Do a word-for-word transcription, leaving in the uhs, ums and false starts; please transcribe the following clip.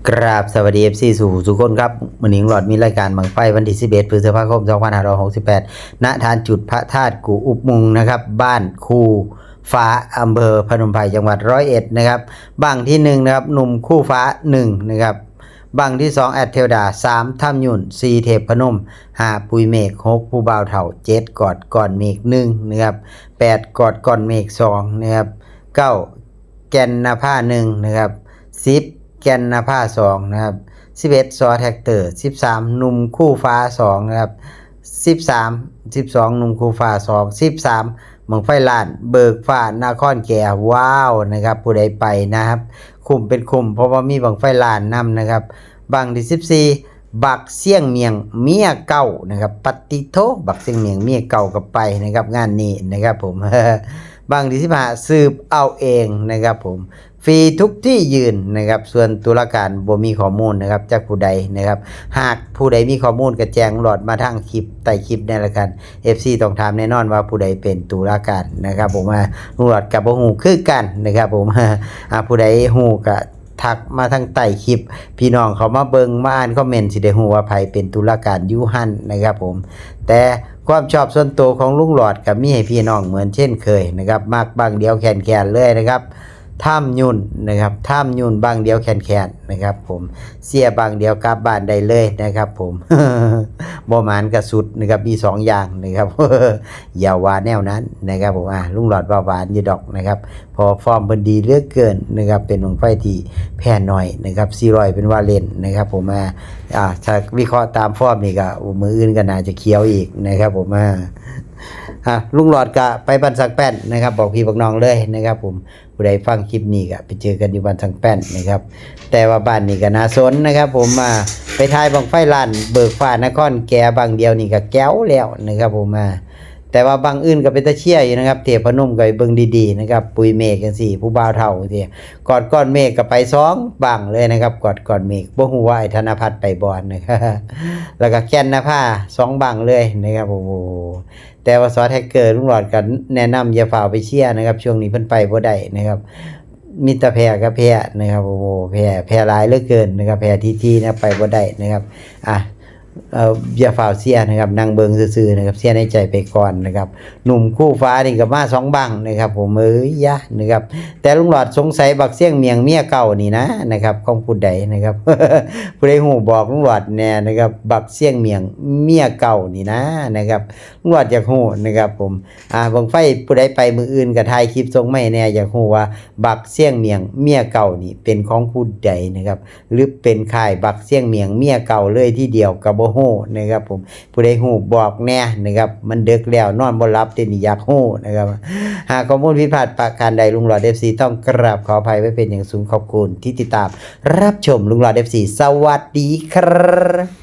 กราบสวัสดี เอฟซี สู่สู่คนครับ มื้อนี้ลุงหลอดมีรายการบั้งไฟวันที่สิบเอ็ดพฤษภาคมสองพันห้าร้อยหกสิบแปด ณ ฐานจุดพระธาตุกู่อุบมุงนะครับ บ้านคูฟ้า อำเภอพนมไพร จังหวัดร้อยเอ็ดนะครับ บั้งที่หนึ่งนะครับ หนุ่มคู่ฟ้าหนึ่งนะครับ บั้งที่สอง แอดเทวดา สาม ถ้ำยุน สี่ เทพพนม ห้า ปุยเมฆ หก ผู้บ่าวเฒ่า เจ็ด กอดก้อนเมฆหนึ่งนะครับ แปด กอดก้อนเมฆสองนะครับ เก้า แก่นนภาหนึ่งนะครับ สิบ แก่นนภาสองนะครับ สิบเอ็ด ซอแท็กเตอร์ สิบสาม หนุ่มคู่ฟ้าสองนะครับ สิบสาม สิบสอง หนุ่มคู่ฟ้าสอง สิบสาม บั้งไฟล้าน เบิกฟ้า นครแก่ ว้าวนะครับ ผู้ใดไปนะครับ คุ้มเป็นคุ้ม เพราะว่ามีบั้งไฟล้านนำนะครับ บั้งที่สิบสี่ บักเสี่ยงเมียงเมียเก่านะครับ ปัตติโท บักเสี่ยงเมียงเมียเก่าก็ไปนะครับ งานนี้นะครับผม บั้งที่สิบห้า สืบเอาเองนะครับผม ฟรีทุกที่ยืนนะครับ ส่วนตุลาการบ่มีข้อมูลนะครับ จากผู้ใดนะครับ หากผู้ใดมีข้อมูลก็แจ้งลุงหลอดมาทางคลิป ใต้คลิปนี่ละกัน เอฟซี ต้องถามแน่นอนว่าผู้ใดเป็นตุลาการนะครับผม ว่าลุงหลอดก็บ่ฮู้คือกันนะครับผม อ่า ผู้ใดฮู้ก็ทักมาทางใต้คลิป พี่น้องเขามาเบิ่งมาอ่านคอมเมนต์ สิได้ฮู้ว่าไผเป็นตุลาการอยู่หั่นนะครับผม แต่ความชอบส่วนตัวของลุงหลอดก็มีให้พี่น้องเหมือนเช่นเคยนะครับ มักบั้งเดียวแคนๆเลยนะครับ ถ้ำยุนนะครับ ถ้ำยุนบั้งเดียวแคนๆนะครับผม เสียบั้งเดียวกลับบ้านได้เลยนะครับผม บ่หมานก็สุดนะครับ มีสองอย่างนะครับ อย่าว่าแนวนั้นนะครับผม อ่ะ ลุงหลอดว่าหวานอยู่ดอกนะครับ เพราะฟอร์มเพิ่นดีเหลือเกินนะครับ เป็นบั้งไฟที่แพ้น้อยนะครับ สี่ร้อย เป็นว่าเล่นนะครับผม อ่ะ อ่ะ ถ้าวิเคราะห์ตามฟอร์มนี่ก็ มื้ออื่นก็น่าจะเขียวอีกนะครับผม อ่ะ อ่ะ ลุงหลอดก็ไปบ้านสักแป้นนะครับ บอกพี่บอกน้องเลยนะครับผม ผู้ใดฟังคลิปนี้ก็ไปเจอกันอยู่บ้านสังแป้นนะครับ แต่ว่าบ้านนี้ก็น่าสนนะครับผม มาไปถ่ายบั้งไฟล้าน เบิกฟ้านครแก่บั้งเดียวนี่ก็แก้วแล้วนะครับผม มา แต่ว่าบั้งอื่นก็เป็นตาเชียร์อยู่นะครับ เทพนมก็ไปเบิ่งดีๆนะครับ ปุยเมฆจังซี่ ผู้บ่าวเฒ่าจังซี่ กอดก้อนเมฆก็ไปสองบั้งเลยนะครับ กอดก้อนเมฆ บ่ฮู้ว่าไอ้ธนพัฒน์ไปบ่นะครับ แล้วก็แก่นนภาสองบั้งเลยนะครับ โอ้โห แต่ว่าซอแท็กเกอร์ลุงหลอดก็แนะนำอย่าฝ่าไปเชียร์นะครับ ช่วงนี้เพิ่นไปบ่ได้นะครับ มีแต่แพ้กับแพ้นะครับ โอ้โห แพ้ แพ้หลายเหลือเกินนะครับ แพ้ทีๆนะ ไปบ่ได้นะครับ อ่ะ เอ่อ อย่าฝ่าเชียร์นะครับ นั่งเบิ่งซื่อๆนะครับ เชียร์ในใจไปก่อนนะครับ หนุ่มคู่ฟ้านี่ก็มาสองบั้งนะครับผม เอ้ยยะนะครับ แต่ลุงหลอดสงสัยบักเสี่ยงเมียงเมียเก่านี่นะนะครับ ของผู้ใดนะครับ ผู้ใดฮู้บอกลุงหลอดแน่นะครับ บักเสี่ยงเมียงเมียเก่านี่นะนะครับ ลุงหลอดอยากฮู้นะครับผม อ่า บั้งไฟผู้ใดไปมื้ออื่นก็ถ่ายคลิปส่งมาให้แน่ อยากฮู้ว่าบักเสี่ยงเมียงเมียเก่านี่เป็นของผู้ใดนะครับ หรือเป็นค่ายบักเสี่ยงเมียงเมียเก่าเลยทีเดียวก็บ่ฮู้นะครับผม ผู้ใดฮู้บอกแน่นะครับ มันดึกแล้วนอนบ่หลับเด้นี่ อยากฮู้นะครับ หากข้อมูลผิดพลาดประการใด ลุงหลอด เอฟซี ต้องกราบขออภัยไว้เป็นอย่างสูง ขอบคุณที่ติดตามรับชม ลุงหลอด เอฟซี สวัสดีครับ